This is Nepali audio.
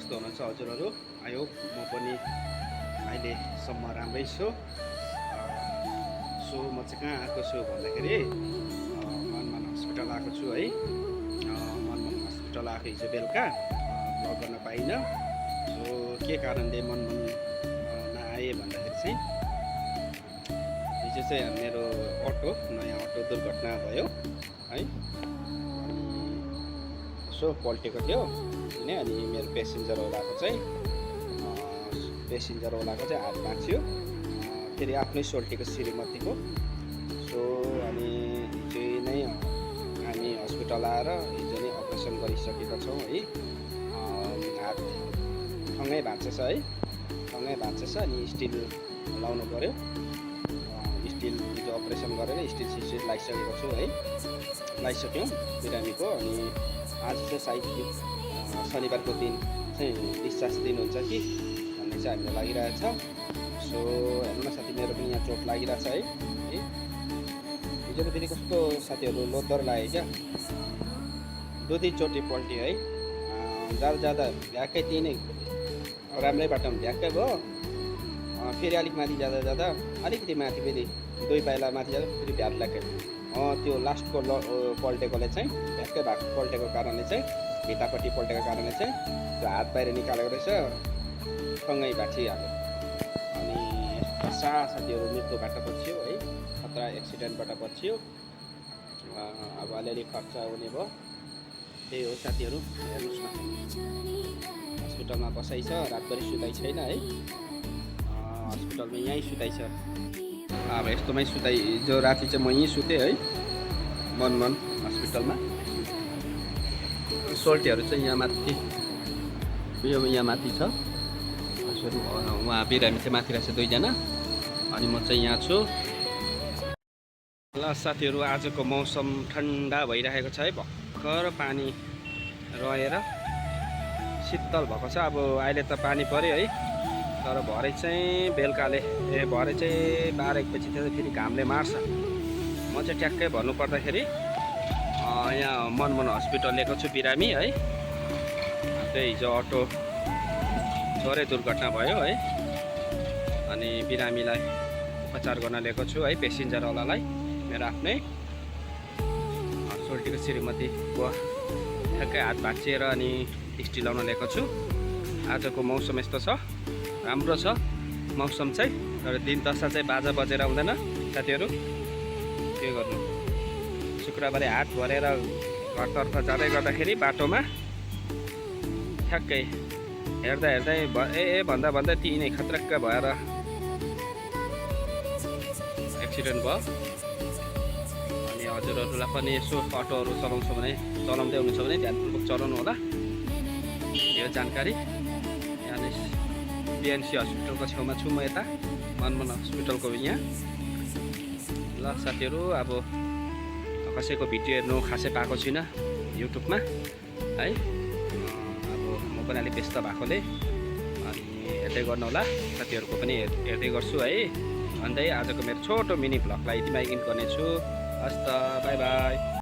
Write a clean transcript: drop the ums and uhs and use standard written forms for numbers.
कस्तो हुनुहुन्छ हजुरहरू? आई होप म पनि अहिलेसम्म राम्रै छु। सो म चाहिँ कहाँ आएको छु भन्दाखेरि मनमन हस्पिटल आएको छु है। मनमन हस्पिटल आएको हिजो बेलुका भ्लग गर्न पाइनँ। सो के कारणले मनमन नआएँ भन्दाखेरि चाहिँ हिजो चाहिँ मेरो नयाँ अटो दुर्घटना भयो है। यसो पल्टेको थियो अनि मेरो पेसेन्जरवालाको चाहिँ हात भाँच्यो। फेरि आफ्नै सोल्टीको श्रीमतीको। सो अनि हिजो नै हामी हस्पिटल आएर हिजो नै अपरेसन गरिसकेका छौँ है। हात ठङ्गै भाँचेछ है, ठङ्गै भाँचेछ अनि स्टिल लाउनु पऱ्यो। स्टिल हिजो अपरेसन गरेर स्टिल सिस्टिल लगाइसकेको छु है, लगाइसक्यौँ बिरामीको। अनि आज चाहिँ सायद शनिबारको दिन चाहिँ डिस्चार्ज दिनुहुन्छ कि भन्ने चाहिँ हामीलाई लागिरहेछ। सो हेर्नु न साथी, मेरो पनि यहाँ चोट लागिरहेछ है। हिजो त फेरि कस्तो साथीहरू लोदर लाग्यो क्या, 2-3 चोटि पल्ट्यो है। जाँदा भ्याक्कै त्यही राम्रै बाटोमा भ्याक्कै भयो। फेरि अलिक माथि जाँदा अलिकति माथि फेरि 2 पाइला माथि जाँदा फेरि भ्याट लाग्यो। त्यो लास्टको पल्टेकोले चाहिँ भ्याक्कै भएको पल्टेको कारणले चाहिँ भित्तापट्टि पल्टेको कारणले चाहिँ त्यो हात बाहिर निकालेको रहेछ, सँगै भाँचिहाल्यो। अनि साथीहरू मृत्युबाट बचियो है, खतरा एक्सिडेन्टबाट बचियो। अब अलिअलि खर्च हुने भयो। त्यही हो साथीहरू, हेर्नुहोस् न हस्पिटलमा बसाइ छ, रातभरि सुताइ छैन है। हस्पिटलमा यहीँ सुताइ छ। अब यस्तोमै सुताइ, हिजो राति चाहिँ म यहीँ सुतेँ है मनमन हस्पिटलमा। सोल्टीहरू चाहिँ यहाँ माथि, यो यहाँ माथि छ। उहाँ बिरामी चाहिँ माथि रहेछ 2 जना, अनि म चाहिँ यहाँ छु। ल साथीहरू, आजको मौसम ठन्डा भइरहेको छ है। भर्खर पानी रहेर शीतल भएको छ। अब अहिले त पानी पऱ्यो है, तर भरे चाहिँ बेलुकाले भरे चाहिँ 12-1 बजी चाहिँ फेरि घामले मार्छ। म चाहिँ ट्याक्कै भन्नुपर्दाखेरि यहाँ मनमन हस्पिटल लिएको छु बिरामी है। त्यही हिजो अटो चोरै दुर्घटना भयो है। अनि बिरामीलाई उपचार गर्न लिएको छु है, पेसेन्जरवालालाई। मेरो आफ्नै सोल्टीको श्रीमतीको ठ्याक्कै हात भाँचिएर अनि स्टिल लाउन लिएको छु। आजको मौसम यस्तो छ, राम्रो छ मौसम चाहिँ। तर दिन दशा चाहिँ बाजा बजेर आउँदैन साथीहरू, के गर्नु। शुक्रबारे हात भरेर घरतर्फ जाँदै गर्दाखेरि बाटोमा ठ्याक्कै हेर्दै भन्दा ती नै खतरक्क भएर एक्सिडेन्ट भयो। अनि हजुरहरूलाई पनि यसो अटोहरू चलाउँदै हुनुहुन्छ भने ध्यानपूर्वक चलाउनु होला। यो जानकारी यहाँ बिएनसी हस्पिटलको छेउमा छु म, यता मनमन हस्पिटलको यहाँ। ल साथीहरू, अब कसैको भिडियो हेर्नु खासै पाएको छुइनँ युट्युबमा है। अब म पनि अलिक व्यस्त भएकोले अनि हेर्दै गर्नु होला। साथीहरूको पनि हेर्दै गर्छु है भन्दै आजको मेरो छोटो मिनी भ्लगलाई यतिमै एन्ड गर्नेछु। हस् त, बाई बाई।